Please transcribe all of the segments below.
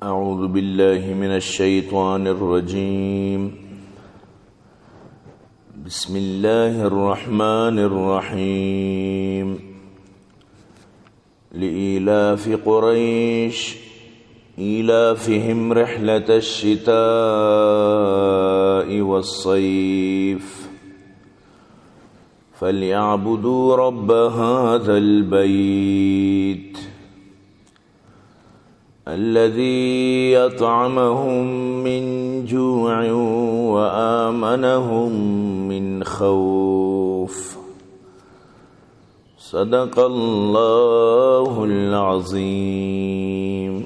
أعوذ بالله من الشيطان الرجيم. بسم الله الرحمن الرحيم. لإيلاف قريش إيلافهم رحلة الشتاء والصيف فليعبدوا رب هذا البيت الذي أطعمهم من جوع وآمنهم من خوف. صدق الله العظيم.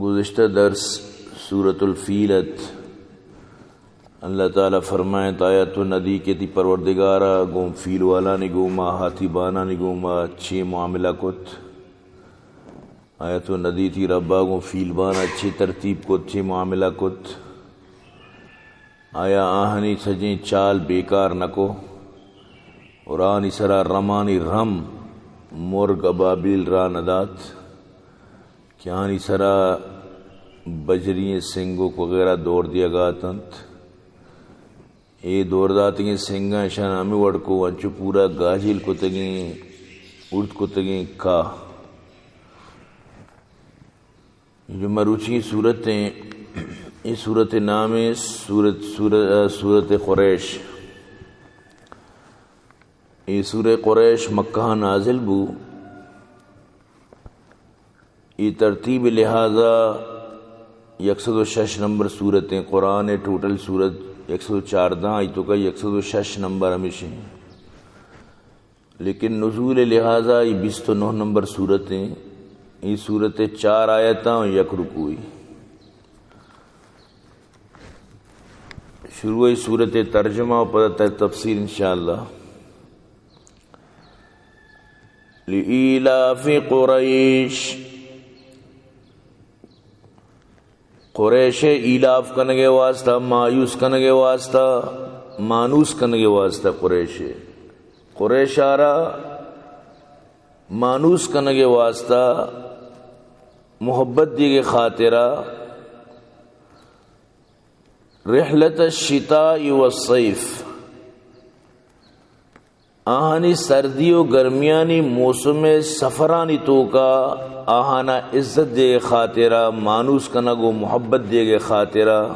گزشتہ درس سورۃ الفیل ات۔ اللہ تعالی فرمائیت، آیا تو ندی کہ تی پروردگارا گوں فیل والانی گوما، ہاتھی بانانی گوما چے معاملہ کت؟ آیا تو ندی تی ربا گوں فیل بانا چے ترتیب کت، چے معاملہ کت؟ آیا آہانی سجیں چال بیکار نکو؟ اور آہانی سرا رمانی رم مرگ ابابیل را ندات؟ کہ آہانی سرا بجری ئیں سنگک وغیرہ دور دیگا اتنت۔ اے دور داتگیں سنگاں اشان ہمے وڑ کو انچو پورا گاجیل کتگیں، ارد کتگیں کا۔ جو مروچی صورت ہیں، اے صورت نام ہے سورت، سورت، سورت قریش۔ اے سورہ قریش مکہ نازل بو۔ اے ترتیب لحاظا یک سد و شش نمبر سورت ہیں۔ قرآن ٹوٹل سورت یک سد و چاردہ، ای تو کا یک سد و شش نمبر ہمیش ہیں۔ لیکن نزول لحاظا اے بیست و نہ نمبر سورت ہیں۔ اے سورت چار آیتاں و یک رکوعی۔ شروع سورت ترجمہ و پدا تر تفسیر انشاءاللہ۔ لإيلاف قريش۔ قریش ایلاف کنگے واسطہ، مایوس کنگے واسطہ، مانوس کنگے واسطہ قریش۔ قریش آرا مانوس کنگے واسطہ، محبت دیگے خاطرہ، رحلت الشتاء والصیف، آہانی سردی و گرمیانی موسم سفرانی توکا آہانا عزت دیگے خاطرہ، مانوس کنگ و محبت دیگے خاطرہ۔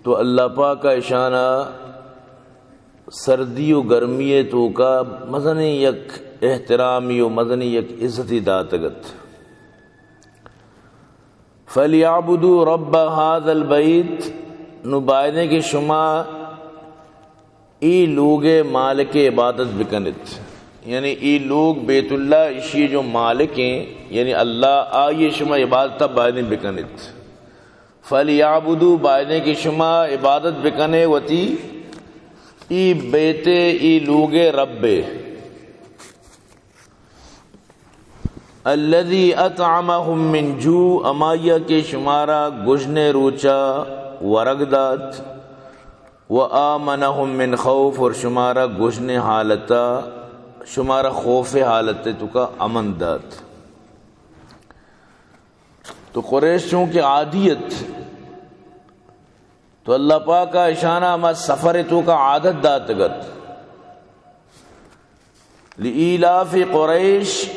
تو اللہ پاک ء اشانا سردی و گرمی ء توکا مزنیں یک احترامی و مزنیں یک عزتی داتگ ات۔ فَلْيَعْبُدُوا رَبَّ هَذَا الْبَيْتِ، نو بایدیں کہ شما اے لوگ ء مالک ء عبادت بکنت، یعنی اے لوگ بیت اللہ اشی جو مالک ہیں، یعنی اللہ، آئی شما عبادت بایدیں بکنت۔ فَلْيَعْبُدُوا، بایدیں کہ شما عبادت بکنے وتی اے بیت ء، اے لوگ ء رب ء۔ الذي أطعمهم من جوع، ہمائی ء کہ شمارا گژن ء روچا ورگ دات، وآمنهم من خوف، اور شمارا گژن ء حالتا، شمارا خوف ء حالت توکا امن دات۔ تو قریش چونکہ عادی ات، تو اللہ پاک ء اشانا ہما سفر ء توکا عادت داتگ ات۔ لإيلاف قريش،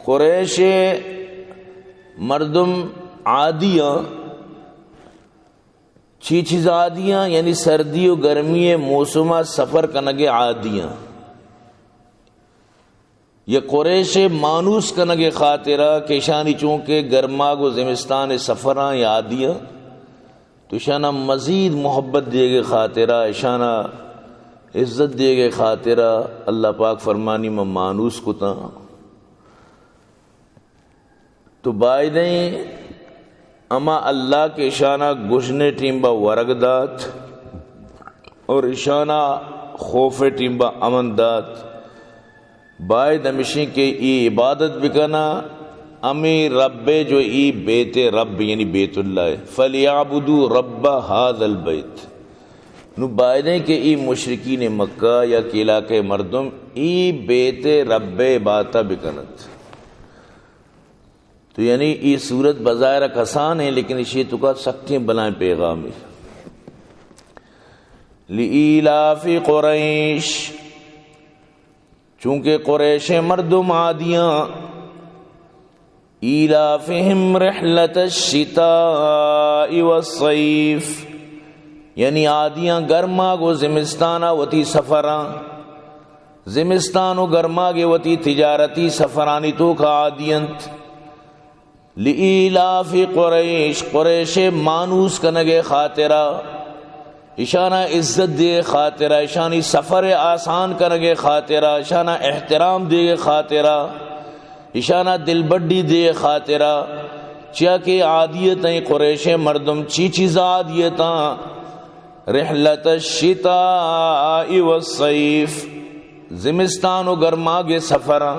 قریش ء مردم عادی آں۔ چی چیز عادی آں؟ یعنی سردی و گرمی ء موسم ء سفر کنگ ء عادی آں۔ یہ قریش ء مانوس کنگ ء خاطرا کہ اشانی چونکہ گرماگ و زمستان ء سفراں عادی آں، تو اشانا مزید محبت دیگ ء خاطرا، اشانا عزت دیگ ء خاطرا اللہ پاک فرمانی، من مانوس کتاں۔ تو بایدیں ہما اللہ کہ اشانا گژن ء ٹیمبا ورگ دات اور اشانا خوف ء ٹیمبا امن دات، باید ہمشیں کہ اے عبادت بکنا ہمے رب ء جو اے بیت ء رب یعنی بیت اللہ ء۔ فَلْيَعْبُدُوا رَبَّ هَذَا الْبَيْتِ۔ نو بایدیں کہ ای مشرکین مکہ یا کہ علاقہ مردم ای بیت رب عبادت بکنت۔ تو یعنی ای صورت بظاہر کسان ہیں، لیکن اشی توکا سکیں بلائیں پیغامی۔ لإيلاف قريش، چونکہ قریش مردم عادیاں، إيلافهم رحلة الشتاء والصيف، یعنی عادیاں گرماگ و زمستانا وتی سفراں، زمستان و گرماگ وتی تجارتی سفرانی توکا عادی انت۔ لإيلاف قريش، قریش مانوس کنگے خاطرہ، اشانا عزت دے خاطرہ، اشانی سفر آسان کنگے خاطرہ، اشانا احترام دے خاطرہ، اشانا دلبڈی دے خاطرہ، چیا کہ عادیتیں قریش مردم چی چیز عادیتاں، رحلة الشتاء والصيف، زمستان و گرماگ سفراں،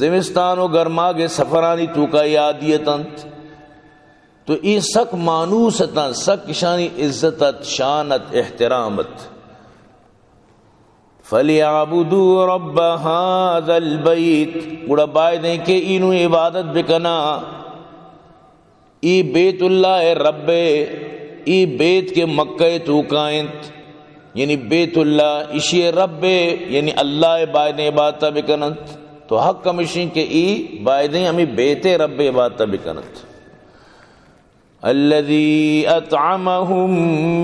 زمستان و گرماگ سفرانی توکا عادیت انت۔ تو ای سک مانوس اتاں، سک اشانی عزت ات، شان ات، احترام ات۔ فليعبدوا رب هذا البيت، گڑا بایدیں کہ اینو عبادت بکنا ای بیت اللہ رب، ای بیت کہ مکہ توکا انت، یعنی بیت اللہ اشی رب، یعنی اللہ بایدیں عبادت بکننت۔ تو حق ہمیشیں کہ ای بایدیں ہمیں بیت رب عبادت بکننت۔ الذي أطعمهم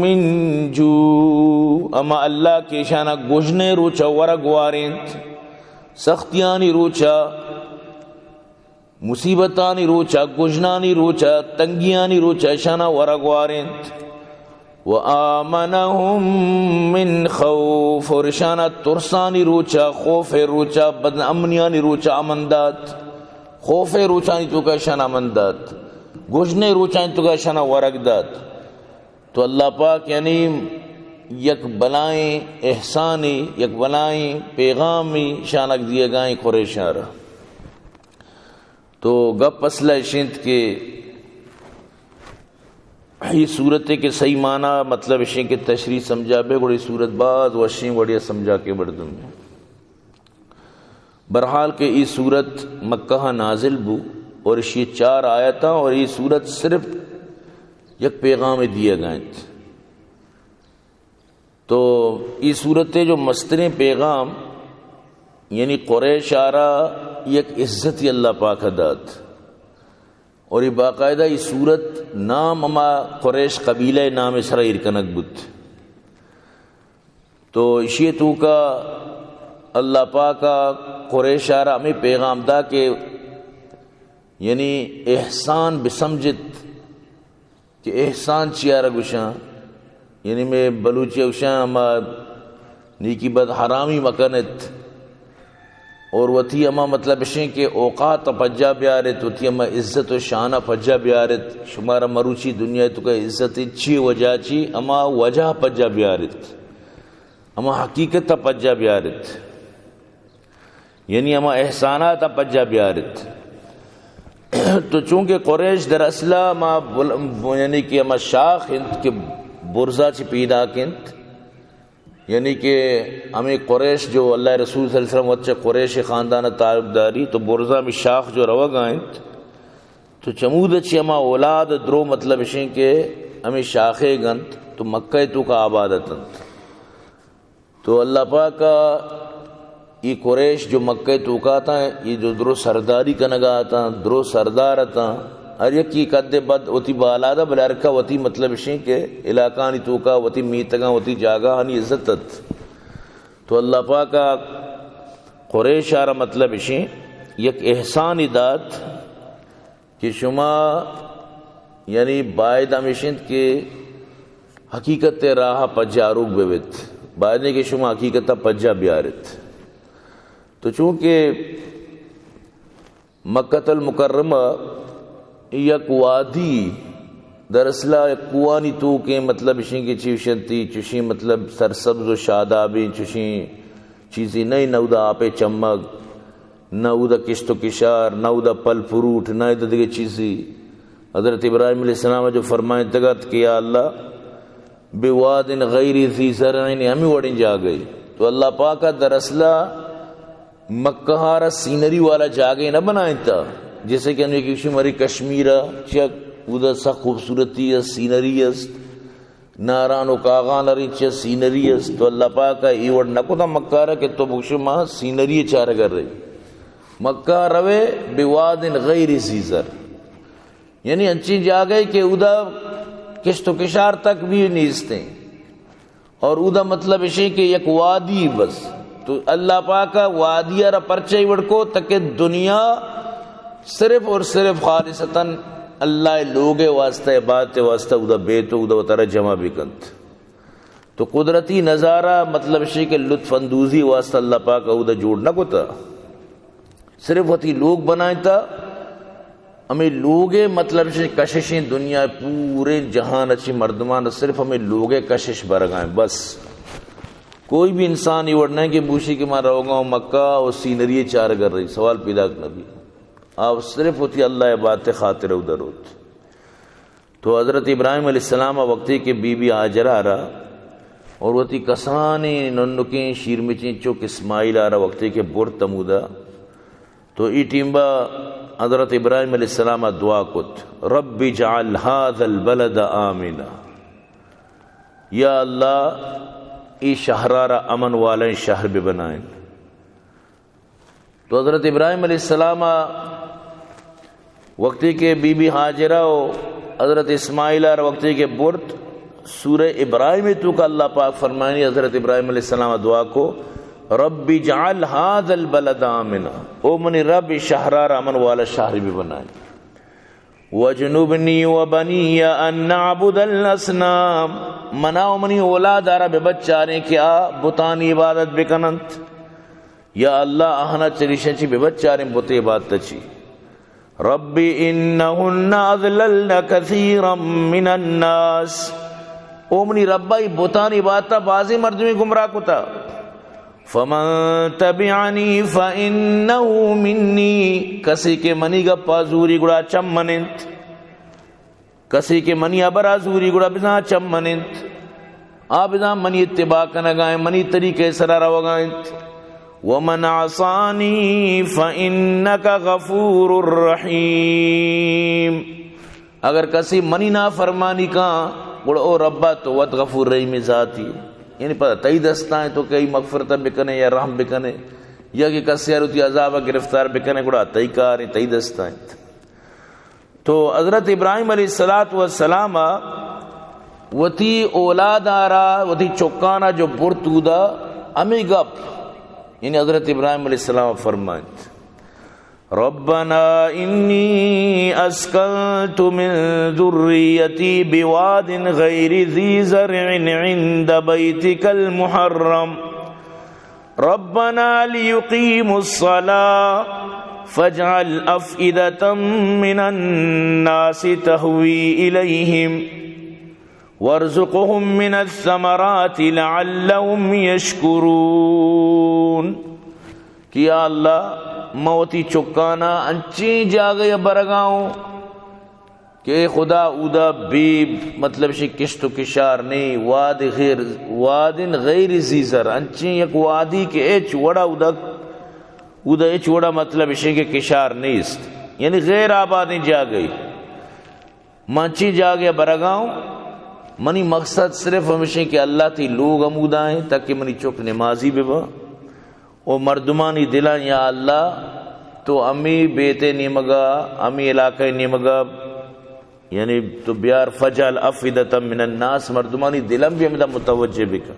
من جوع، اما اللہ کہ اشانا گژنے روچا ورگ وارینت، سختیانی روچا، مصیبتانی روچا، گژنانی روچا، تنگیانی روچا اشانا ورگ وارینت۔ وآمنهم من خوف، اور اشانا ترسانی روچا، خوف روچا، بد امنیانی روچا امن دات، خوف روچانی توکا اشانا امن دات، گژنے روچانی توکا اشانا ورگ دات۔ تو اللہ پاک یعنی یک بلائیں احسانی، یک بلائیں پیغامی شانک دیگائیں قریشاں را۔ تو گپ اصل اش انت کہ ای صورت کے صحیح معنی مطلب اشیں کہ تشریح سمجھا بے، گڑا ای صورت باز وشیں وڑیا سمجھا کے مردم۔ بہرحال کہ ای صورت مکہ نازل بو اور اشی چار آیتاں، اور ای صورت صرف یک پیغام دیگا انت۔ تو ای صورت جو مستریں پیغام، یعنی قریش آرا یک عزتی اللہ پاک دات، اور ای باقاعدہ ای صورت نام ہما قریش قبیلہ نام سرا ایر کنگ بوت۔ تو اشی توکا اللہ پاکا قریش آرا ہمیں پیغام دا کہ یعنی احسان بسمجت کہ احسان چیارا گوشاں، یعنی میں بلوچی گوشاں ہما نیکی بد حرامی مکنت، اور وتی ہما مطلب اشیں کہ اوقات پجا بیارت، وتی ہما عزت و شانہ پجا بیارت۔ شمارا مروچی دنیا توکا عزت چی وجہ چی، ہما وجہ پجا بیارت، ہما حقیقت پجا بیارت، یعنی ہما احسانات پجا بیارت۔ تو چونکہ قریش در اصلا ہما بل-، یعنی کہ ہما شاخ انت کہ برزا چی پیداک انت، یعنی کہ ہمیں قریش جو اللہ رسول صلی اللہ علیہ وسلم وت چہ قریش خاندان تعلق داری، تو برزا ہمیں شاخ جو روگا انت، تو چمود چی ہما اولاد درو مطلب اشیں کہ ہمیں شاخے گنت، تو مکہ توکا آباد اتنت۔ تو اللہ پاک ای قریش جو مکہ توکا اتاں، ای جو درو سرداری کنگا اتاں، درو سردار اتاں، ہر یکی قد بد وتی بالادا، بلے ہرکا وتی مطلب اشیں کہ علاقانی توکا وتی میتگاں، وتی جاگہانی عزت ات۔ تو اللہ پاک قریش آرا مطلب اشیں یک احسانی دات کہ شما یعنی باید ہمیش انت کہ حقیقت راہ پجاروک بہ بیت، باید کہ شما حقیقت پجا بیارت۔ تو چونکہ مکۃ المکرمہ یک وادی، در اصلا یک کوہانی توکیں، مطلب اشیں کہ چی اشنتی، چشیں مطلب سرسبز و شادابیں چشیں چیزی نہیں، نودا آپے چمگ، نہ اودا کشت و کشار، نہ اودا پھل فروٹ، نہ اودا دگہ چیزی۔ حضرت ابراہیم علیہ السلام جو فرمائنتگ ات کہ یا اللہ، بواد غیر ذی زرع، ہمے وڑیں جاگہے۔ تو اللہ پاک ءَ دراصل ءَ مکہ ءَ را سینری والا جاگہے نہ بنائینتا، جیسے کہ انوی کہ شماری کشمیر ءَ چیا اودا سخت خوبصورتی است، سینری است، ناران و کاغان ءَ را چیا سینری است۔ تو اللہ پاک ءَ اے وڑ نہ کتا مکہ ءَ را کہ تو بگوشے ما سینری چارگ ءَ رئیں۔ مکہ ءَ روے بواد غیر ذی زرع، یعنی انچیں جاگہے کہ اودا کشت و کشار تک بھی نیستیں، اور اودا مطلب اشیں کہ یک وادی بس۔ تو اللہ پاک ءَ وادی ءَ را پرچہ اے وڑ کو تاکہ دنیا صرف اور صرف خالصتاً اللہ ءِ لوگ ءِ واسطہ، عبادت ءِ واسطہ اودا بیت و اودا وتارا جمع بکنت۔ تو قدرتی نظارہ مطلب اشیں کہ لطف اندوزی واسطہ اللہ پاک ءَ اودا جوڑ نہ کتا۔ صرف وتی لوگ بنائینتا، ہمے لوگ ءِ مطلب چہ کششیں دنیا ءِ پوریں جہان ءَ چہ مردمان صرف ہمے لوگ ءِ کشش برگائیں بس۔ کوئی بھی انسان اے وڑ نہ کہ بوشی کہ من روگاؤں مکہ و سینری چارگ ءَ رئیں، سوال پیدا نہ بی۔ آ صرف وتی اللہ ءِ عبادت ءِ خاطر اودا روت۔ تو حضرت ابراہیم علیہ السلام ءَ وقتی کہ بی بی ہاجرہ ءَ را اور وتی کسانیں ننکیں شیرمچیں چک اسماعیل ءَ را وقتی کہ برت ہمودا، تو اے ٹیمبا حضرت ابراہیم علیہ السلام ءَ دعا کت، رب اجعل هذا البلد آمنا، یا اللہ، اے شہر ءَ را امن والیں شہر بہ بنائیں۔ تو حضرت ابراہیم علیہ السلام ءَ وقتی کہ بی بی ہاجرہ و حضرت اسماعیل ءَ را وقتی کہ برت، سورہ ابراہیم ءِ توکا اللہ پاک فرمائنی، حضرت ابراہیم علیہ السلام ءَ دعا کو، رب اجعل هذا البلد آمنا، او منی رب، اے شہر ءَ را امن والا شہر بہ بنائیں۔ واجنبنی وبنی ان نعبد الاصنام، منا و منی اولاد ءَ را بہ بچاریں کہ آ بتانی عبادت بکننت۔ یا اللہ، آہانا چریشاں چی بہ بچاریں بت عبادت چی۔ رب انہن اضللن کثیرا من الناس، او منی ربا، اے بتانی عبادتا بازیں مردمے گمراہ کتا۔ فمن تبعنی فانہ منی، کسے کہ منی گپا زوری گڑا چم من انت۔ کسے کہ منی ہبرا زوری گڑا بزاں چم من انت۔ آ بزاں منی اتباع کنگا انت، منی طریقہ سرا روگا انت۔ ومن عصانی فانک غفور رحیم۔ اگر کسے منی نافرمانی کاں، گڑا او ربا تو وت غفور رحیم ذاتی۔ یعنی پدا تئی دستا انت تو کہ آئی مغفرت بکنے یا رحم بکنے، یا کہ کسے ءَ وتی عذابا گرفتار بکنے، گڑا تئی کار انت، تئی دستا انت۔ تو حضرت ابراہیم علیہ الصلوۃ والسلام ءَ وتی اولاد ءَ را، وتی چکان ءَ جو برت اودا، ہمے گپ، یعنی حضرت ابراہیم علیہ السلام فرمائنت، ربنا انی اسکنت من ذریتی بواد غیر ذی زرع عند بیتک المحرم ربنا لیقیموا الصلاة فاجعل افئدة من الناس تهوی الیهم وارزقهم من الثمرات لعلهم یشکرون۔ کہ یا اللہ، من وتی چکانا انچیں جاگہ ءَ برگا اوں کہ اے خدا، اودا بے مطلب شی کشت و کشار نیں، واد غیر، واد غیر ذی زرع، انچیں یک وادی کہ ہچ وڑا اودا، اودا ہچ وڑا مطلب شی کہ کشار نیست، یعنی غیر آبادیں جاگہے۔ من انچیں جاگہے برگا اوں، منی مقصد صرف ہمیشیں کہ اللہ تئی لوگ ہمودا ایں تاکہ منی چک نمازی ببا۔ و مردمانی دلاں، یا اللہ، تو ہمے بیت ءِ نیمگا، ہمے علاقہ ءِ نیمگا، یعنی تو بیار، فاجعل افئدة من الناس، مردمانی دلاں بھی ہمدا متوجہ بکن۔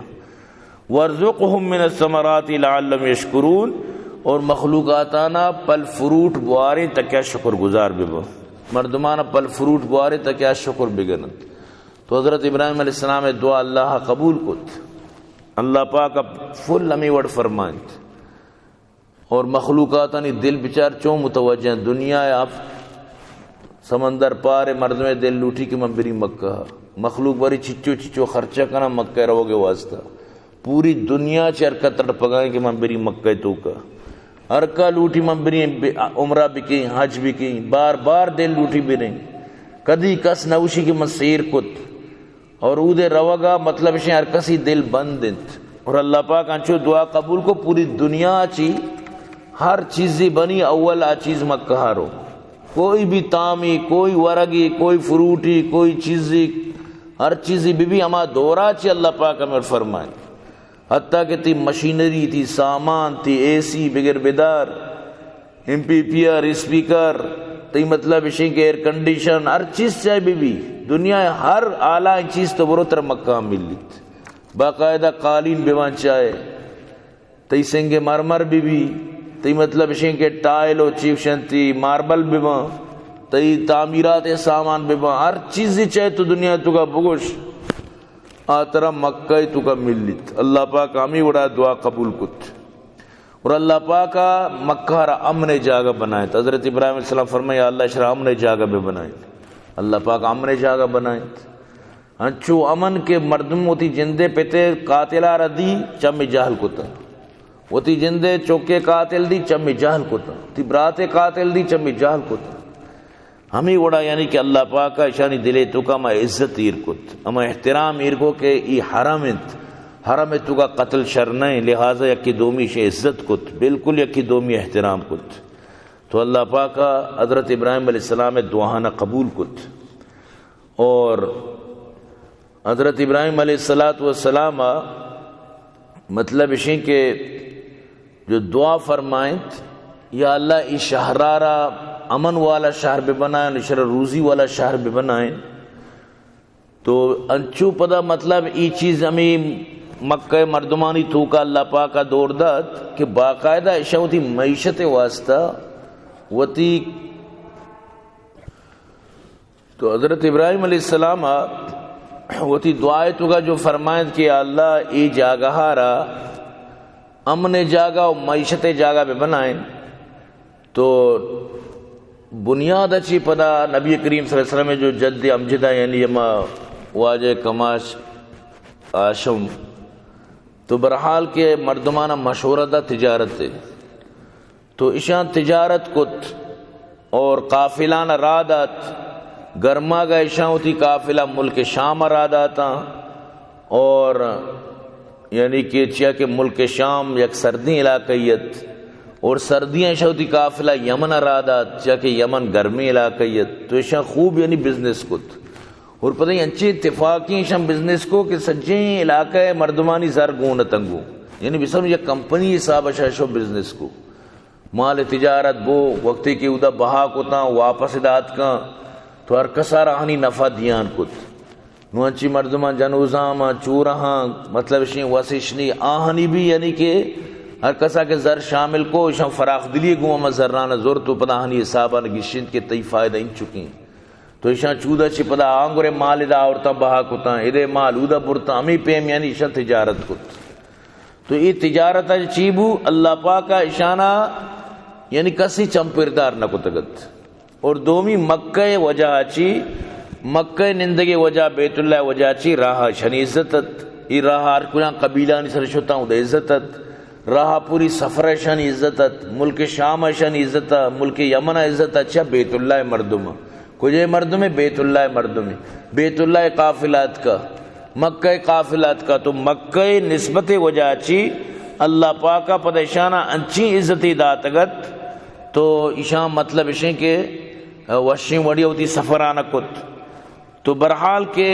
وارزقهم من الثمرات لعلهم یشکرون، اور مخلوقاتانا پھل فروٹ بواریں تاکہ شکر گزار ببن۔ مردمانا پھل فروٹ بواریں تاکہ شکر بگننت۔ تو حضرت ابراہیم علیہ السلام ءِ دعا اللہ قبول کت۔ اللہ پاک ءَ فل ہمے وڑ فرمائنت۔ اور مخلوقاتانی دل بچار چون متوجہ انت۔ دنیا ءِ اف-، سمندر پار ءِ مردم ءِ دل لوٹی کہ من بری مکہ ءَ۔ مخلوق بری چچو چچو خرچہ کناں مکہ ءَ روگ ءِ واسطہ۔ پوری دنیا چہ ہر کس تڑپگا انت کہ من بری مکہ ءِ توکا۔ ہر کس لوٹی من بری بے-، عمرہ بکیں، حج بکیں، بار بار دل لوٹی بریں۔ کدی کس نہ گوشی کہ من سیر کت۔ اور اودے روگا مطلب شے ہر کسی دل بند انت۔ اور اللہ پاک انچو دعا قبول کو، پوری دنیا چی ہر چیزی بنی، اول آ چیز مکہ رو۔ کوئی بھی تامی، کوئی ورگی، کوئی فروٹی، کوئی چیزی، ہر چیزی بی بی ہما دورا چی اللہ پاک امر فرمائے۔ حتیٰ کہ تی مشینری، تی سامان، تی اے سی بگر بدار، M P P R, speaker, تی مطلب اشیں کہ ایئر کنڈیشن، ہر چیز چاہے بی بی، دنیا ہر اعلیٰ چیز تو برو تر مکہ ملیت۔ باقاعدہ قالین ببان چاہے، تی سنگ مرمر بی بی، تی مطلب اشیں کہ ٹائل و چیف شنتی ماربل ببان، تی تعمیرات سامان ببان، ہر چیزی چاہے تو دنیا تو کا بگوش، آ ترا مکہ تو کا ملیت۔ اللہ پاک ہمیں وڑا دعا قبول کت۔ اور اللہ پاک مکہ را امن جاگہ بنائیت۔ حضرت ابراہیم علیہ السلام فرمایا، یا اللہ، اشرا امن جاگہ بہ بنائیت۔ اللہ پاک امن جاگہ بنائیت۔ انچو امن کہ مردم وتی جندے پتے قاتلہ را دی، چمی جہل کتا۔ وتی جندے چوکے قاتل دی، چمی جہل کتا۔ وتی براتے قاتل دی، چمی جہل کتا۔ ہمیں وڑا یعنی کہ اللہ پاک ء اشانی دلے تو کا ہما عزت ایر کت، ہما احترام ایر کو کہ ای حرم انت، حرم تو کا قتل شر نہ، لہذا یکی دومی شے عزت کت، بالکل یکی دومی احترام کت۔ تو اللہ پاک ء حضرت ابراہیم علیہ السلام ء دعاہانا قبول کت۔ اور حضرت ابراہیم علیہ الصلوۃ والسلام ء مطلب اشیں کہ جو دعا فرمائنت، یا اللہ، ای شہرارا امن والا شہر بہ بنائیں، اشرا روزی والا شہر بہ بنائیں۔ تو انچو پدا مطلب ای چیز ہمیں مکہ مردمانی توکا اللہ پاکا دور دات کہ باقاعدہ اشاں وتی معیشت واسطہ وتی تو حضرت ابراہیم علیہ السلام وتی دعائے تو کا جو فرمائیں کہ یا اللہ، ای جاگہ را امن جاگہ و معیشت جاگہ بہ بنائیں۔ تو بنیاد اچی پدا نبی کریم صلی اللہ علیہ وسلم جو جد امجدہ، یعنی ہما واجہ کماش ہاشم، تو برحال کے مردمانا مشورہ دا تجارت ہے۔ تو اشاں تجارت کت اور قافلان راہ دات۔ گرماگا اشاں وتی قافلہ ملک شام راہ داتاں اور یعنی کہ چیا کہ ملک شام یک سردیں علاقہ ات اور سردیاں اشاں وتی قافلہ یمن راہ دات، چیا کہ یمن گرمیں علاقہ ات۔ تو اشاں خوب یعنی بزنس کت اور پتہ انچیں اتفاقی اشاں بزنس کو کہ سجیں علاقہ مردمانی زر گون تنگو، یعنی بسم یک کمپنی حساب اشاں شو بزنس کو۔ مال تجارت بو، وقتی کہ اودا بہا کتاں، واپس دات کن، تو ہر کسا را آہانی نفع دیان کت۔ نو انچی مردماں جنوزاں، ما چورہاں، مطلب اشیں وسش نی، آہانی بھی یعنی کہ ہر کسا کہ زر شامل کو، اشاں فراخ دلی گوں ہما زران زرت و پدا آہانی حسابان گشنت کہ تئی فائدہ انچکیں۔ تو اشاں چودا چی پدا آنگرے مال ادا آورتاں بہا کتاں، ادے مال اودا برتاں، ہمیں پیم یعنی اشاں تجارت کت۔ تو ای تجارت چی بو؟ اللہ پاک اشانا یعنی کسی چمپردار نہ کتگت۔ اور دومی مکہ وجہ چی، مکہ نندگے وجہ، بیت اللہ وجہ چی راہ شنی عزت ات۔ ای راہ ہر کجا قبیلانی سر شتاں، اود عزت ات۔ راہ پوری سفر شنی عزت ات۔ ملک شام شنی عزت ات، ملک یمن عزت ات، چہ بیت اللہ مردم۔ کجے مردمے؟ بیت اللہ مردمے۔ بیت اللہ قافلہ اتکا، مکہ قافلہ اتکا، تو مکہ نسبت وجہ چی اللہ پاکا پد اشانا انچیں عزتی داتگت، تو اشان مطلب اشیں کہ وشیں وڑی وتی سفرانا کت۔ تو برحال کہ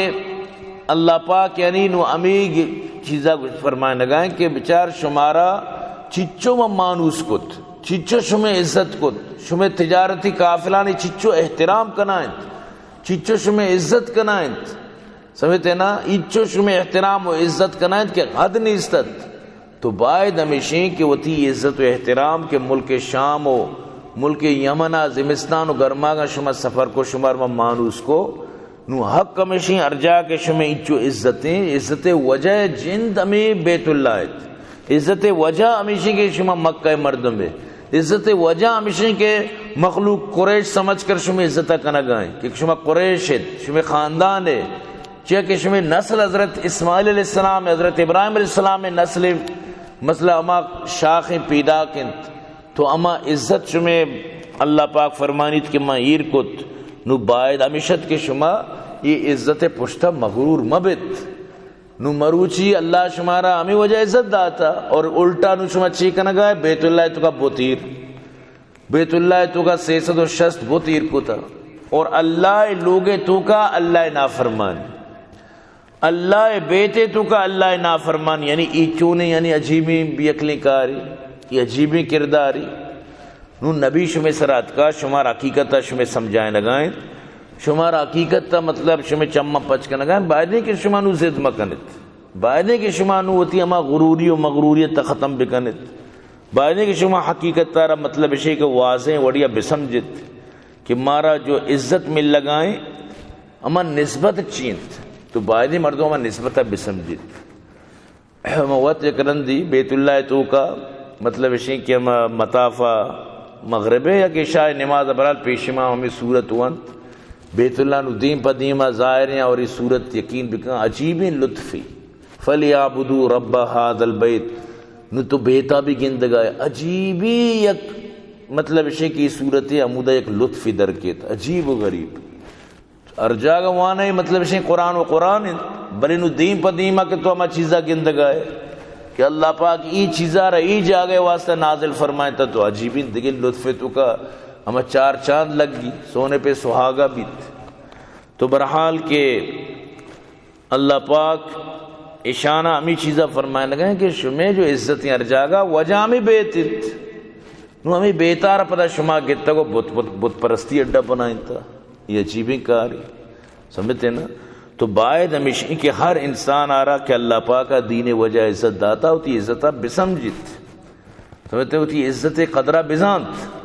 اللہ پاک یعنی نو ہمے چیزا فرمائنگا ایں کہ بچار شمارا چچو من مانوس کت، چچو شمے عزت کت، شمے تجارتی قافلانی چچو احترام کنا انت، چچو شمے عزت کنا انت۔ سمجھتے نا؟ اینچو شمے احترام و عزت کنا انت کہ حد نیست ات۔ تو باید ہمیشیں کہ وتی عزت و احترام کہ ملک شام و ملک یمن ء زمستان و گرماگاں شما سفر کو، شمار ما مانوس کو، نو حق ہمیشیں ہر جا کہ شمے اینچو عزتیں، عزت وجہ جند ہمیں بیت اللہ ات۔ عزت وجہ ہمیشیں کہ شما مکہ مردم ہے۔ عزت وجہ ہمیشیں کہ مخلوق قریش سمجھ کر شمے عزت کنگائیں کہ شما قریش ات، شمے خاندان ہے۔ چیا کہ شمے نسل حضرت اسماعیل علیہ السلام، حضرت ابراہیم علیہ السلام نسل، مثلا ہما شاخیں پیداک انت، تو ہما عزت شمے اللہ پاک فرمانیت کہ ما ایر کت، نو باید ہمیشت کہ شما اے عزت پشتا مغرور مبت۔ نو مروچی اللہ شمارا ہمیں وجہ عزت داتا اور الٹا نو شما چی کنگا ہے؟ بیت اللہ توکا بت ایر، بیت اللہ توکا سیصد و شست بت ایر کتا اور اللہ لوگے توکا اللہ نافرمان، اللہ بیتے توکا اللہ نافرمان، یعنی ای چونے، یعنی عجیبیں بیکلیں کاری، ای عجیبیں کرداری۔ نو نبی شمے سرا اتکا، شمار حقیقت شمے سمجھائے نگائیں، شمار حقیقت مطلب شمے چمہ پچ کنگائیں، باید کہ شما نو ضد مکنت۔ بایدیں کہ شما نوں وتی ہما غروری و مغروریت ءَ ختم بکنت۔ بایدیں کہ شما حقیقت ءَ را مطلب اشے کہ واضح وڑیا بسمجھت کہ مارا جو عزت ملگائیں ہما نسبت چی انت۔ تو بایدیں مردم ہما نسبت ءَ بسمجھت۔ ہما وت یک رندی بیت اللہ ءِ توکا مطلب اشیں کہ ہما مطاف ءَ مغرب ءِ یک عشاء ءِ نماز ءَ برحال پیش ما ہمے سورت ونت۔ بیت اللہ نوں دیم پہ دیما ظاہر ایں اور اے سورت یقین بکن عجیبیں لطفے۔ فلیعبدوا رب هذا البیت۔ نوں تو بیتا بھی گندگائے، عجیبیں یک مطلب اشیں کہ اے سورت ءَ ہمودا یک لطفے درکیت، عجیب و غریب۔ ہر جاگہ وانئے مطلب اشیں قرآن و قرآن انت، بلے نوں دیم پہ دیما کہ تو ہما چیزا گندگائے کہ اللہ پاک اے چیزا را اے جاگہ واسطہ نازل فرمائینتا، تو عجیبیں دگہ لطفے توکا ہما چار چاند لگی، سونے پہ سہاگا بیت۔ تو برحال کہ اللہ پاک اشانا ہمے چیزا فرمائینگا ایں کہ شمے جو عزتیں ہر جاگہ وجہ ہمے بیت انت۔ نوں ہمے بیتا را پدا شما گتگ و بت، بت، بت پرستی اڈا بنائینتا۔ اے عجیبیں کارے۔ سمجھتے نا؟ تو باید ہمیش ایں کہ ہر انسان آرا کہ اللہ پاک ءَ دین ءِ وجہ عزت داتا، وتی عزت ءَ بسمجھت۔ سمجھتے؟ وتی عزت ءِ قدر ءَ بزانت۔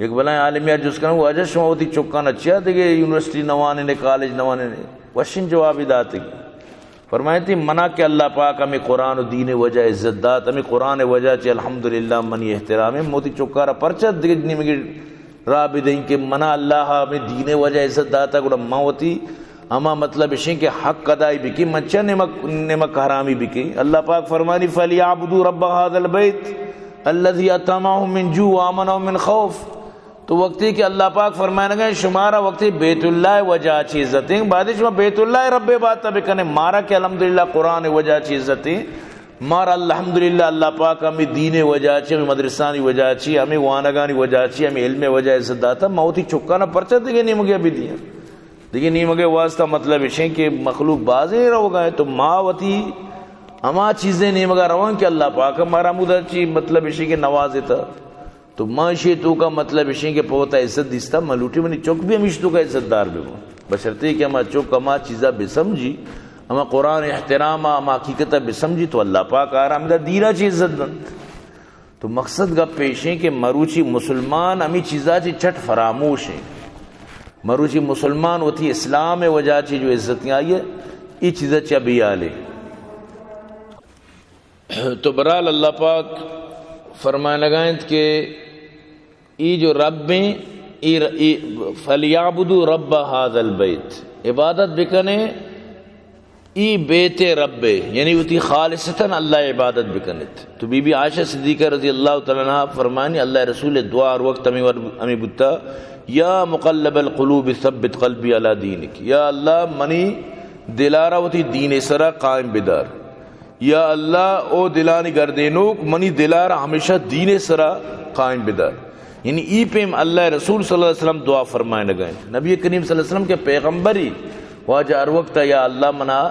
یک بلائیں عالمے ءَ جست کناں، واجہ شما وتی چکاں چیا دگہ یونیورسٹی نہ وانینے، کالج نہ وانینے؟ وشیں جوابے داتگ۔ فرمائیتی، منا کہ اللہ پاک ہمے قرآن و دین ءِ وجہ عزت دات، ہمے قرآن ءِ وجہ چہ الحمدللہ منی احترام ایں، من وتی چکارا پرچا دگہ نیمگے راہ بدئیں کہ منا اللہ ہمے دین ءِ وجہ عزت داتا، گڑا من وتی ہما مطلب اشیں کہ حق ادائی بکیں، من چہ نمک، نمک حرامی بکیں؟ اللہ پاک فرمانی، فلیعبدوا رب هذا البیت الذی اطعمهم من جوع و آمنهم من خوف۔ تو وقتی کہ اللہ پاک فرمائنگا ایں، شمارا وقتی بیت اللہ ءِ وجہ چہ عزت ایں، باید شما بیت اللہ ءِ رب ءِ عبادت بکنے۔ مارا کہ الحمدللہ قرآن ءِ وجہ چہ عزت ایں، مارا الحمدللہ اللہ پاک ہمے دین ءِ وجہ چہ، ہمے مدرسانی وجہ چہ، ہمے وانگانی وجہ چہ، ہمے علم ءِ وجہ عزت داتا، ما وتی چکانا پرچا دگہ نیمگے بدیاں؟ دگہ نیمگے واسطہ مطلب اشیں کہ مخلوق بازیں روگا ایں، تو ما وتی ہما چیزیں نیمگا رواں کہ اللہ پاک مارا ہمودا چہ مطلب اشیں کہ نوازتا۔ تو ما اشی توکا مطلب اشیں کہ پہ وتا عزت دیستا، ما لوٹی منی چک بھی ہمیش توکا عزت دار بباں، بشرطے کہ ہما چک ہما چیزا بسمجھی، ہما قرآن ءِ احترام ءَ، ہما حقیقت ءَ بسمجھی، تو اللہ پاک آرا ہمدا دینا چہ عزت دنت۔ تو مقصد گپ ایشیں کہ مروچی مسلمان ہمے چیزا چہ چٹ فراموش ایں۔ مروچی مسلمان وتی اسلام ءِ وجہ چہ جو عزت آئی ءِ، اے چیزا چہ بے حال ایں۔ تو برحال اللہ پاک فرمائنگا انت کہ اے جو رب ایں، اے ر-، اے فلیعبدوا رب هذا البیت، عبادت بکنے اے بیت ءِ رب ءِ، یعنی وتی خالصتاً اللہ ءِ عبادت بکنت۔ تو بی بی عائشہ صدیقہ رضی اللہ تعالی عنہا فرمانی، اللہ ءِ رسول ءِ دعا ہر وقت ہمے ور-، ہمے بوتا، یا مقلب القلوب ثبت قلبی علی دینک، یا اللہ منی دلارا وتی دین ءِ سرا قائم بدار۔ یا اللہ، او دلانی گردینوک، منی دلارا ہمیشہ دین ءِ سرا قائم بدار۔ یعنی اے پیم اللہ ءِ رسول صلی اللہ علیہ وسلم دعا فرمائنگا انت۔ نبی کریم صلی اللہ علیہ وسلم کہ پیغمبری، واجہ ہر وقت یا اللہ منا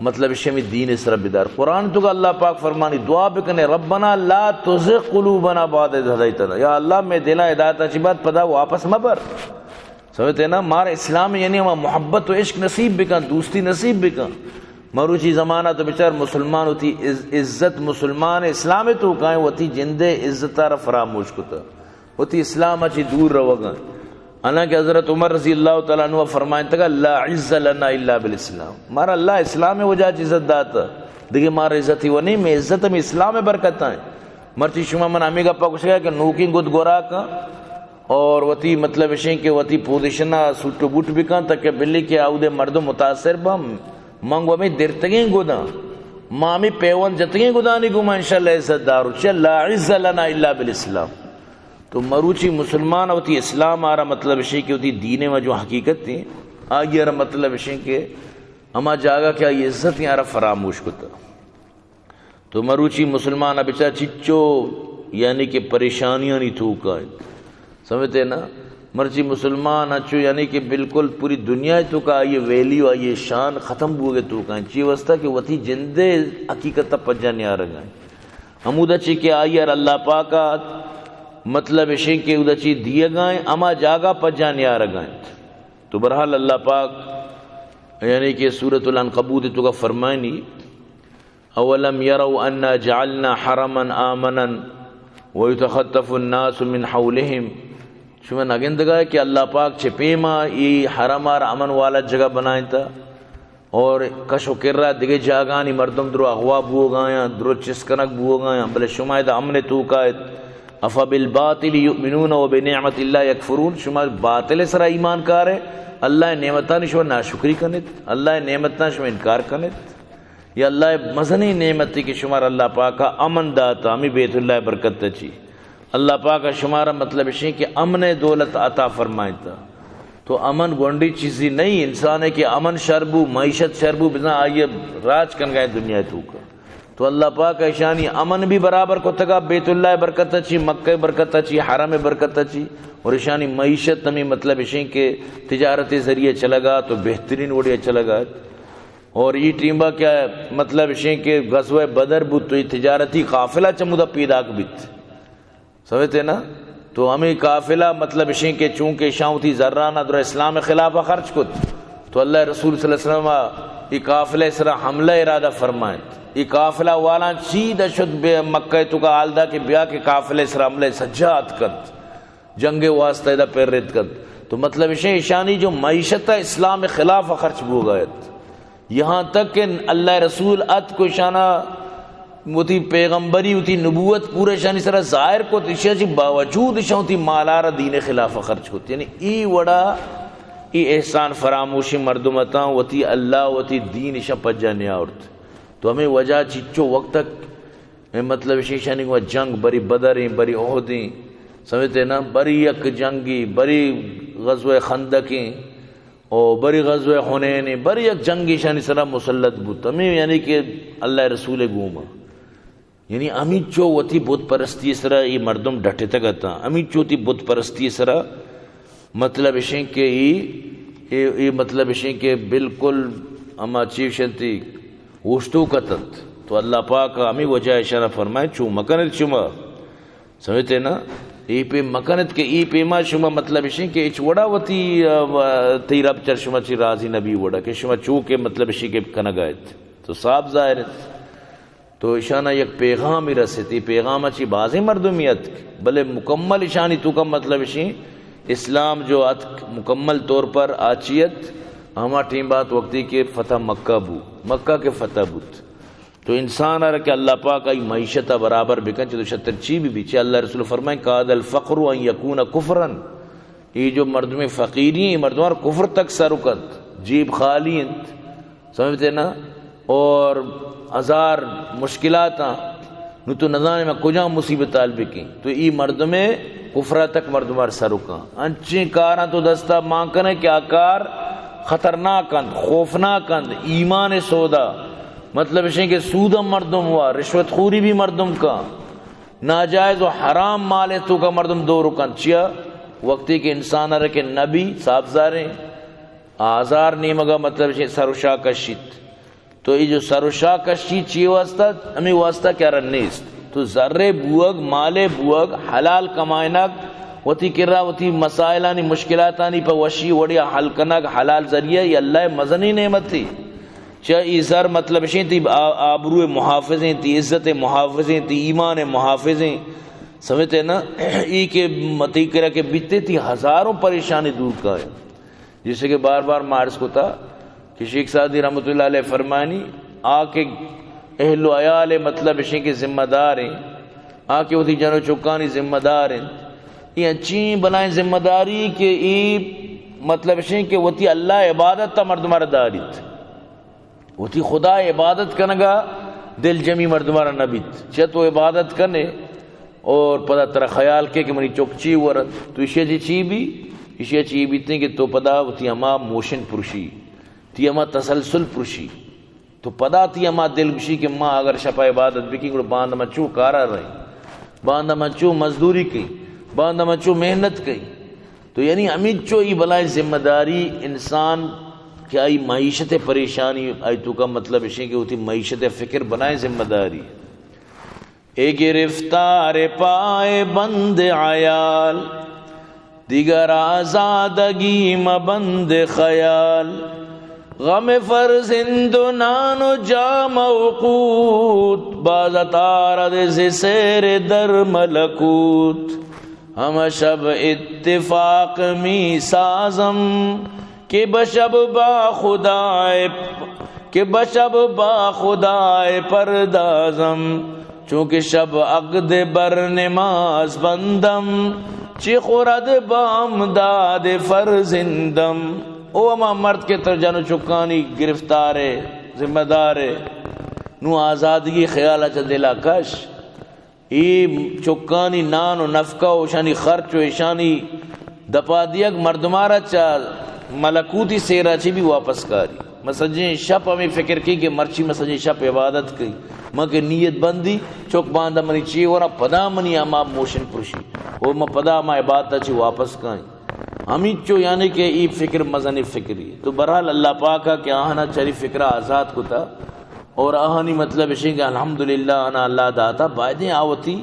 مطلب اشیں ہمے دین ءِ سرا بدار۔ قرآن ءِ توکا اللہ پاک فرمانی، دعا بکنے، ربنا لا تزغ قلوبنا بعد اذ هدیتنا، یا اللہ مئے دلاں ہدایت ءَ چہ بعد پدا واپس مبر۔ سمجھتے نا؟ مارا اسلام یعنی ہما محبت و عشق نصیب بکن، دوستی نصیب بکن۔ مروچی زمانہ تو بچار مسلمان وتی عز-، عزت مسلمان اسلام ءِ توکا ایں، وتی جند ءِ عزت ءَ را فراموش کتا، وتی اسلام ءَ چہ دور روگا۔ حالانکہ حضرت عمر رضی اللہ تعالی عنہ فرمائنتگا، لا عز لنا الا بالاسلام، مارا اللہ اسلام ءِ وجہ چہ عزت داتا، دگہ مارا عزت ہی و نہیں، مئے عزت ہمے اسلام ءِ برکت ءَ ایں۔ مرچی شما من ہمے گپا گوشگا کہ نوکیں گد گورا کن، اور وتی مطلب اشیں کہ وتی پوزیشن ءَ سوٹ و بوٹ بکن تاکہ بلی کہ آودے مردم متاثر بن۔ من گوں ہمے درتگیں گداں، ما ہمے پیوند جتگیں گدانی گوں ما انشاءاللہ عزت دار، چہ لا عز لنا الا بالاسلام۔ تو مروچی مسلمان وتی اسلام ءَ را مطلب اشیں کہ وتی دین ءِ ما جو حقیقت ایں، آئی ءَ را مطلب اشیں کہ ہما جاگہ کہ آئی عزت آئی ءَ را فراموش کتا۔ تو مروچی مسلمان ءَ بچار چچو یعنی کہ پریشانیانی توکا انت۔ سمجھتے نا؟ مرچی مسلمان انچو یعنی کہ بالکل پوری دنیا ءِ توکا آئی ویلیو، آئی شان ختم بوگ ءِ توکا انت۔ چی واسطہ کہ وتی جند ءِ حقیقت ءَ پجا نیارگا انت۔ ہمودا چی کہ آئی ءَ را اللہ پاک ءَ مطلب اشیں کہ اودا چی دیگا انت، ہما جاگہ پجا نیارگا انت۔ تو بہرحال اللہ پاک یعنی کہ سورۃ العنکبوت ءِ توکا فرمائنی، اولم یروا انا جعلنا حرما آمنا ویتخطف الناس من حولهم۔ شما نگندگا کہ اللہ پاک چہ پیما ای حرم ءَ را امن والا جگہ بنائینتا اور کش و کرا دگہ جاگہانی مردم درو اغوا بوگایاں، درو چست کنگ بوگایاں، بلے شما ادا امن توکا ات۔ افبالباطل یؤمنون وبنعمت اللہ یکفرون۔ شما باطل سرا ایمان کارے، اللہ نعمتانی شما ناشکری کنت، اللہ نعمتاں شما انکار کنت۔ یا اللہ ءِ مزنیں نعمتے کہ شمارا اللہ پاک ءَ امن داتا، ہمے بیت اللہ ءِ برکت ءَ چی۔ اللہ پاک ءَ شمارا مطلب اشیں کہ امن ءِ دولت عطا فرمائینتا۔ تو امن گونڈی چیزی نہیں، انسان ءِ کہ امن شر بو، معیشت شر بو، بزاں آئی ءَ راج کنگا انت دنیا ءِ توکا۔ تو اللہ پاک ءَ اشانی امن بھی برابر کتگا، بیت اللہ ءِ برکت ءَ چی، مکہ ءِ برکت ءَ چی، حرم ءِ برکت ءَ چی، اور اشانی معیشت ہمے مطلب اشیں کہ تجارت ءِ ذریعے چلگا تو بہترین وڑے چلگا۔ اور ای ٹیمبا کیا مطلب اشیں کہ غزوہ بدر بوت تو ای تجارتی قافلہ چمودا پیداک بیت۔ سمجھتے نا؟ تو ہمیں قافلہ مطلب اشیں کہ چونکہ اشاں وتی زرانا در اسلام خلاف خرچ کت تو اللہ رسول صلی اللہ علیہ وسلم ای قافلہ سرا حملہ ارادہ فرمائنت۔ ای قافلہ والاں چی دشت بے مکہ توکا حال دا کہ بیا کہ قافلہ سرا حملہ سجا اتکنت۔ جنگ ءِ واسطہ ادا پر رت کنت۔ تو مطلب اشیں اشانی جو معیشت ءَ اسلام ءِ خلاف ءَ خرچ بوگا ات۔ یہاں تک کہ اللہ ءِ رسول اتک و اشانا وتی پیغمبری، وتی نبوت پورا اشانی سرا ظاہر کت، اشیا چی باوجود اشاں وتی مالارا دین ءِ خلاف ءَ خرچ کت۔ یعنی ای وڑا ای احسان فراموشیں مردم اتاں، وتی اللہ، وتی دین اشاں پجا نیاورت۔ تو ہمیں وجہ چچو وقت تک اے مطلب ایشی، ایشانی گوما جنگ، بری بدر ایں، بری احد ایں، سمجھتے نا، بری یک جنگی، بری غزوہ خندق ایں، او بری غزوہ حنین ایں، بری یک جنگ ایشانی سرا مسلط بوت۔ ہمیں یعنی کہ اللہ رسول گوما، یعنی ہمینچو وتی بت پرستی سرا اے مردم ڈٹتگ اتاں، ہمینچو وتی بت پرستی سرا مطلب اشیں کہ ای، ای، ای مطلب اشیں کہ بالکل ہما چی اشنتی اوشتوک اتنت۔ تو اللہ پاک ہمیں وجہ اشارہ فرمائے، چو مکنت شما۔ سمجھتے نا؟ ای پیم مکنت کہ ای پیما شما مطلب اشیں کہ اچ وڑا وتی، آ، و-، تئی رب چر شما چی راضی نبی وڑا کہ شما چو کہ مطلب اشیں کہ کنگا ات۔ تو صاف ظاہر ات۔ تو اشانا یک پیغامی رسیت، اے پیغام چی بازیں مردمی اتک، بلے مکمل اشانی توکا مطلب اشیں، اسلام جو اتک مکمل طور پر آچی ات، ہما ٹیم بات وقتی کہ فتح مکہ بو، مکہ کے فتح بوت۔ تو انسان آرا کہ اللہ پاک آئی معیشت برابر بکن، چہ تو شتر چی بھی بھی، چہ اللہ رسول فرمائیں، کاد الفقر ان یکون کفرا، اے جو مردم فقیری ایں، مردم کفر تک سر کنت، جیب خالی انت، سمجھتے نا؟ اور ہزار مشکلات آں، نو تو نزانے میں کجا مصیبت حال بکیں۔ تو ای مردم کفر تک مردم سر کن۔ انچیں کاراں تو دستا مان کنے کہ آ کار خطرناک انت، خوفناک انت، ایمان سودا۔ مطلب اشیں کہ سود مردم وا، رشوت خوری بھی مردم کا۔ ناجائز و حرام مال توکا مردم دور کنت۔ چیا؟ وقتی کہ انسان ارے کہ نبی صاحب زاریں، آزار نیمگا مطلب چہ سر و شاہ کشیت۔ تو ای جو سر و شاہ کشی چی واسطہ؟ ہمیں واسطہ کہ ارے نیست۔ تو زرے بوگ، مالے بوگ، حلال کمائنگ، وتی کرا وتی مسائلانی مشکلاتانی پہ وشی وڑیا حل کنگ، حلال ذریعہ، یہ اللہ مزنی نعمتی۔ چہ ای زر مطلب اشیں تی آ-، آبرو محافظیں، تی عزت محافظیں، تی ایمان محافظیں۔ سمجھتے نا؟ ای کہ متی کرا کہ بیتے تی ہزاروں پریشانی دور کائے۔ جیسے کہ بار بار ما عرض کتا کہ شیخ سعدی رحمت اللہ علیہ فرمانی، آ کہ اہل و عیال مطلب اشیں کہ ذمہ دار ہیں، آ کہ وتی جن و چکانی ذمہ دار ہیں، یہ انچیں بلائیں ذمہ داری کہ ای مطلب اشیں کہ وتی اللہ عبادت تا مردم را داریت۔ وتی خدا عبادت کنگا دل جمی مردمارا نہ بیت۔ چہ تو عبادت کنے اور پدا ترا خیال کے کہ منی چک چی ورت، تو ایشی چی چی بھی؟ ایشی ءَ چی بیتیں کہ تو پدا وتی ہما موشن پرشی، تی ہما تسلسل پرشی۔ تو پدا تی ہما دل گوشی کہ ما اگر شپا عبادت بکیں، گڑا باندا ما چو کارا رہیں، باندا ما چو مزدوری کیں، باندا ما چو محنت کیں۔ تو یعنی ہمینچو ای بلائیں ذمہ داری انسان کہ آئی معیشت پریشانی، آئی توکا مطلب اشیں کہ وتی معیشت فکر بنائیں ذمہ داری۔ اے گرفتار پائے بند عیال، دیگر آزادگی مبند خیال۔ غم فرزند و نان و جامہ و قوت، باز اتارد ز سیر در ملکوت۔ ہمہ شب اتفاق می سازم، کہ بہ شب با خدائے، کہ بہ شب با خدائے پردازم۔ چونکہ شب عقد بر نماز بندم، چہ خرد بامداد فرزندم۔ او ہما مرد کہ تر جن و چکانی گرفتار ئے، ذمہ دار ئے، نوں آزادگی خیال ءَ چہ دل ءَ کش۔ اے چکانی نان و نفقہ و اشانی خرچ و اشانی دپا دیگ مردمارا چہ ملکوتی سیرا چی بھی واپس کاری۔ ما سجیں شپ ہمیں فکر کیں کہ مرچی ما سجیں شپ عبادت کیں، ما کہ نیت بندی، چک باندا منی چی ورا، پدا منی ہما موشن پرشی، و ما پدا ہما عبادت چی واپس کائیں۔ ہمینچو یعنی کہ ای فکر مزنی فکری۔ تو بہرحال اللہ پاکا کہ آہنا چری فکرا آزاد کتا، اور آہانی مطلب اشیں کہ الحمدللہ آنا اللہ داتا، بایدیں آ وتی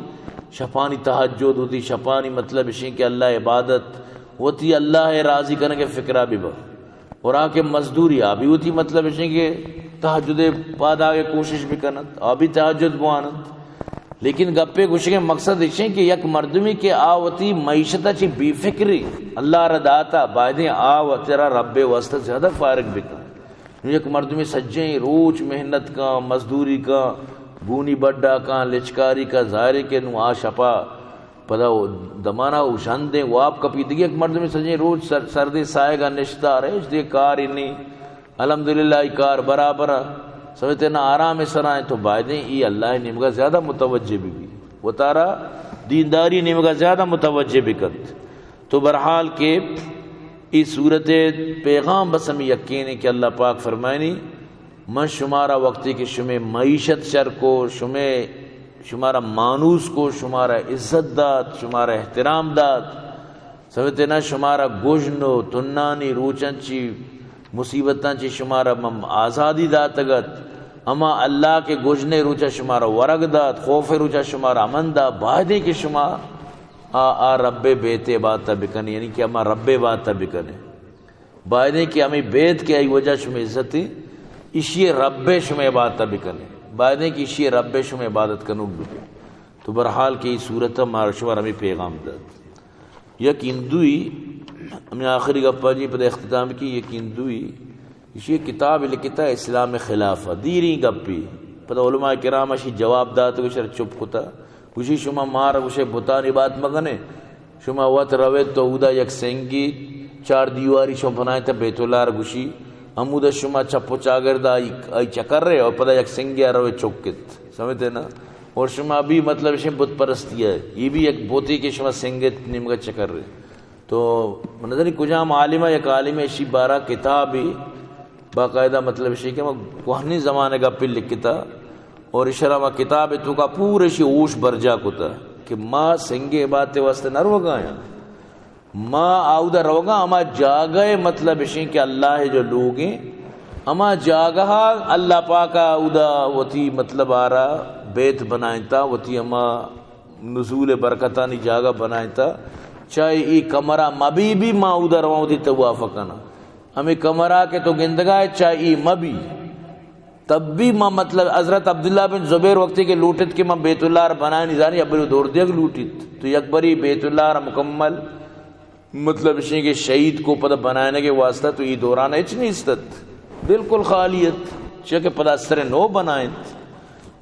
شپانی تہجد، وتی شپانی مطلب اشیں کہ اللہ عبادت، وتی اللہ راضی کنگ فکرا بھی با۔ اور آ کہ مزدوری، آ بھی وتی مطلب اشیں کہ تہجد پاداگ کوشش بکنت، آ بھی تہجد بوانت۔ لیکن گپے گوشگے مقصد اشیں کہ یک مردمی کہ آ وتی معیشت چی بے فکری، اللہ را داتا، بایدیں آ وترا رب واسطہ زیادہ فارغ بکن۔ نوں یک مردمے سجہیں روچ محنت کن، مزدوری کن، گونی بڈا کن، لچکاری کن، ظاہر ہے کہ نوں آ شپا پدا او دمانا او ژندیں واب کپی۔ دگہ یک مردمے سجہیں روچ سر-، سردیں ساہگا نشتہ رہے، ہچ دگہ کارے نی، الحمدللہ ای کار برابر ء، سمجھتے نا، آرام سرا ہیں، تو بایدیں ای اللہ نیمگا زیادہ متوجہ بہ بی، وتارا دینداری نیمگا زیادہ متوجہ بکنت۔ تو بہرحال کہ ای سورت پیغام بس ہمیں یقین ہے کہ اللہ پاک فرمائنی، من شمارا وقتی کہ شمے معیشت شر کو، شمے، شمارا مانوس کو، شمارا عزت دات، شمارا احترام دات، سمجھتے نا، شمارا گژن و تنانی روچاں چی مصیبتاں چی شمارا من آزادی داتگت، اما اللہ کہ گژنے روچا شمارا ورگ دات، خوف روچا شمارا امن دات، بایدیں کہ شما آ، آ رب بیت عبادت بکنے، یعنی کہ اما رب عبادت بکنے۔ بایدیں کہ ہمیں بیت کہ آئی وجہ شما عزت، اشی رب شما عبادت بکنے۔ بایدیں کہ اشی رب شما عبادت کنوک بکنے۔ تو بہرحال کہ ای سورت مارا شمار ہمیں پیغام دات۔ یک ہندوئی، ہمیں آخری گپا جی پدا اختتام کی، یک ہندوئی ایشی کتاب لکھتا اسلام خلاف، دیریں گپی۔ پدا علماء کرام اشی جواب دات، گوشی چپ کتا۔ گوشی شما مار گوشے بتانی بات مکنے، شما وت رویت تو اودا یک سنگی چار دیواری شما بنائیں تا بیت اللہ را گوشی، ہمودا شما چپ و چاگرد آئی، آئی چکر رہے اور پدا یک سنگی روے چکت۔ سمجھتے نا؟ اور شما بھی مطلب شما بت پرستی ہے، یہ بھی یک بوتی کہ شما سنگت نیمگا چکر رہے۔ تو من نزانی کجام عالم ء، یک عالم ء اشی بارہ کتابے باقاعدہ مطلب اشی کہ ما کوہنی زمانگ ء پہ لکھتا اور اشرا ما کتاب توکا پورے اشی ہوش برجا کتا کہ ما سنگ عبادت واسطے نہ روگا آیاں، ما آودا روگا، ہما جاگہ مطلب اشی کہ اللہ جو لوگیں، ہما جاگہ اللہ پاک اودا وتی مطلب آرا بیت بنائنتا، وتی ہما نزول برکتانی جاگہ بنائینتا، چاہے ای کمرہ مبی بھی ما اودا رواں وتی طواف کناں۔ ہمیں کمرہ کہ تو گندگا ہے، چاہے ای مبی، تب بھی ما مطلب حضرت عبداللہ بن زبیر وقتی کہ لوٹت کہ ما بیت اللہ را بنائیں، نزانی ابری دور دیگ لوٹیت۔ تو یک بری بیت اللہ را مکمل مطلب اشیں کہ شہید کو پدا بنائینگ ء واسطہ تو ای دوران ہچ نیست ات، بالکل خالی ات، چیا کہ پدا سر نو بنائینت۔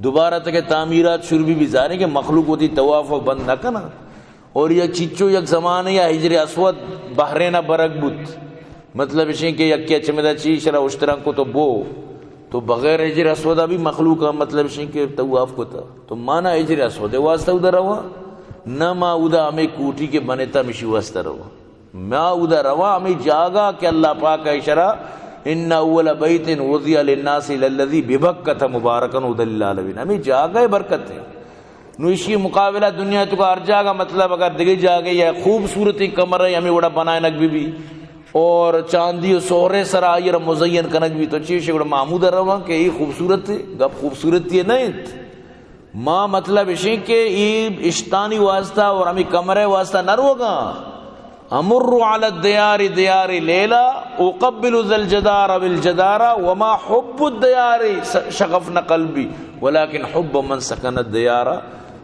دوبارہ تک تعمیرات شروع بھی، بھی ظاہر ہے کہ مخلوق وتی طواف و بند نہ کنا۔ اور یک چیچو یک زمانے یا حجر اسود بحرین برگ بوت، مطلب اشیں کہ یک چمدا چی شرا اشتران کو تو بو، تو بغیر حجر اسود بھی مخلوق مطلب اشیں کہ طواف کو تا۔ تو مانا حجر اسود واسطہ ادھر رواں، نہ ما اودا ہمیں کوٹی کے بنے تا مشی واسطہ رواں۔ ما اودا رواں ہمے جاگہ کہ اللہ پاک ءَ اشرا، ان اول بیت وضع للناس للذی ببکۃ مبارکا ھدی للعالمین، ہمے جاگہ برکت ہے۔ نو اشی مقابلہ دنیا تو کا ہر جاگہ، مطلب اگر دگہ جاگہ یا خوبصورتیں کمرہ ہمے وڑا بنائنگ بی بی اور چاندی و سہرے سرا آئی را مزین کنگ بی، تو چیشے گڑا ما ہمودا رواں کہ اے خوبصورت ہے؟ گپ خوبصورتی نہ انت۔ ما مطلب اشیں کہ اے اشتانی واسطہ اور ہمیں کمرے واسطہ نہ روگاں۔ امر علی الدیار دیار لیلا، اقبل ذا الجدار بالجدار، وما حب الدیار شغفن قلبی، ولکن حب من سکن الدیار،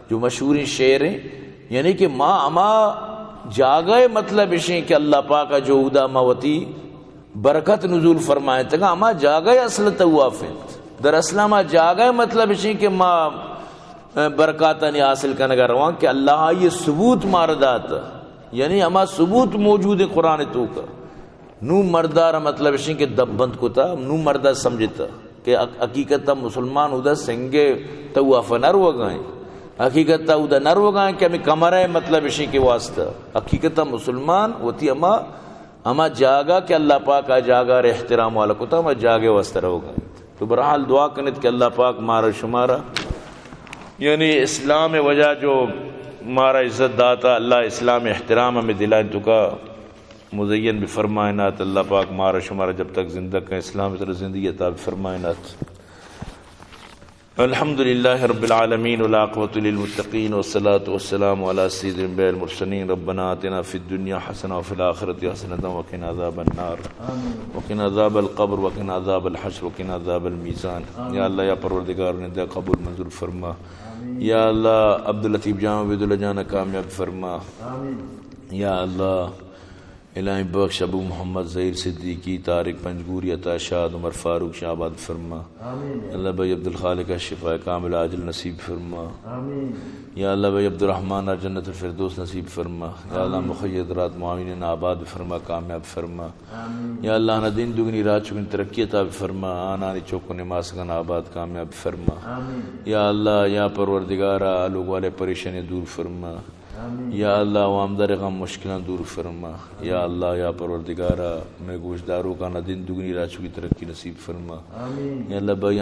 جو مشہوریں شعر ہیں۔ یعنی کہ ما ہما جاگہ، مطلب اشیں کہ اللہ پاک ءَ جو اودا ما وتی برکت نزول فرمائینتگاں، ہما جاگہ اصل طواف انت۔ در اصل ہما جاگہ، مطلب اشیں کہ ما برکاتانی حاصل کنگا رواں کہ اللہ آئی ثبوت مار دات، یعنی ہما ثبوت موجود ہے قرآن توکا۔ نو مردار مطلب اشیں کہ دبند کتا، نو مردا سمجھتا کہ حق-، حقیقتا مسلمان اودا سنگے طواف نہ روگا ہیں، حقیقتا اودا نہ روگا ہیں کہ ہمیں کمرہ مطلب اشیں کہ واسطہ۔ حقیقتا مسلمان وتی ہما ہما جاگہ کہ اللہ پاک آ جاگہ را احترام والا کتا، ہما جاگہ واسطہ روگا انت۔ تو بہرحال دعا کنت کہ اللہ پاک مارا شمارا، یعنی اسلام وجہ جو مارا عزت داتا، اللہ اسلام احترام ہمیں دلائیں توکا مزین بفرمائینات۔ اللہ پاک مارا شمارا جب تک زندگ ہیں اسلام طرح زندگی عطا بفرمائینات۔ الحمد لله رب العالمين، والعاقبة للمتقين، والصلاة والسلام على سيد الأنبياء والمرسلين۔ ربنا آتنا في الدنيا حسنة وفي الآخرة حسنة وقنا عذاب النار، وقنا عذاب القبر، وقنا عذاب الحشر، وقنا عذاب الميزان۔ یا اللہ، یا پروردگار، نندہ قبول منظور فرما۔ یا اللہ، عبداللطیف جان، عبیداللہ جان کامیاب فرما۔ یا اللہ، الٰہی بخش ابو محمد ظہیر صدیقی، طارق پنجگوری، عطا شاد، عمر فاروق شاہ آباد فرما۔ آمین۔ اللہ بھائی عبدالخالق ءَ شفاء کامل عاجل نصیب فرما۔ آمین۔ یا اللہ بھائی عبدالرحمن ءَ جنت الفردوس نصیب فرما۔ یا اللہ آمین۔ مخیر حضرات معاونین ءَ آباد فرما، کامیاب فرما۔ آمین۔ یا اللہ آناں دین دگنی راہ چکن ترقی عطا فرما، آنانی چک و نماسگان آباد کامیاب فرما۔ آمین۔ یا اللہ، یا پروردگارا، آ لوگ والے پریشانی دور فرما۔ آمین۔ یا اللہ، عوام دار غم مشکلاں دور فرما۔ یا اللہ، یا پروردگارا، مئے گوشداروکاں دین دگنی راہ چکی ترقی نصیب فرما۔ آمین۔ یا اللہ، بھائی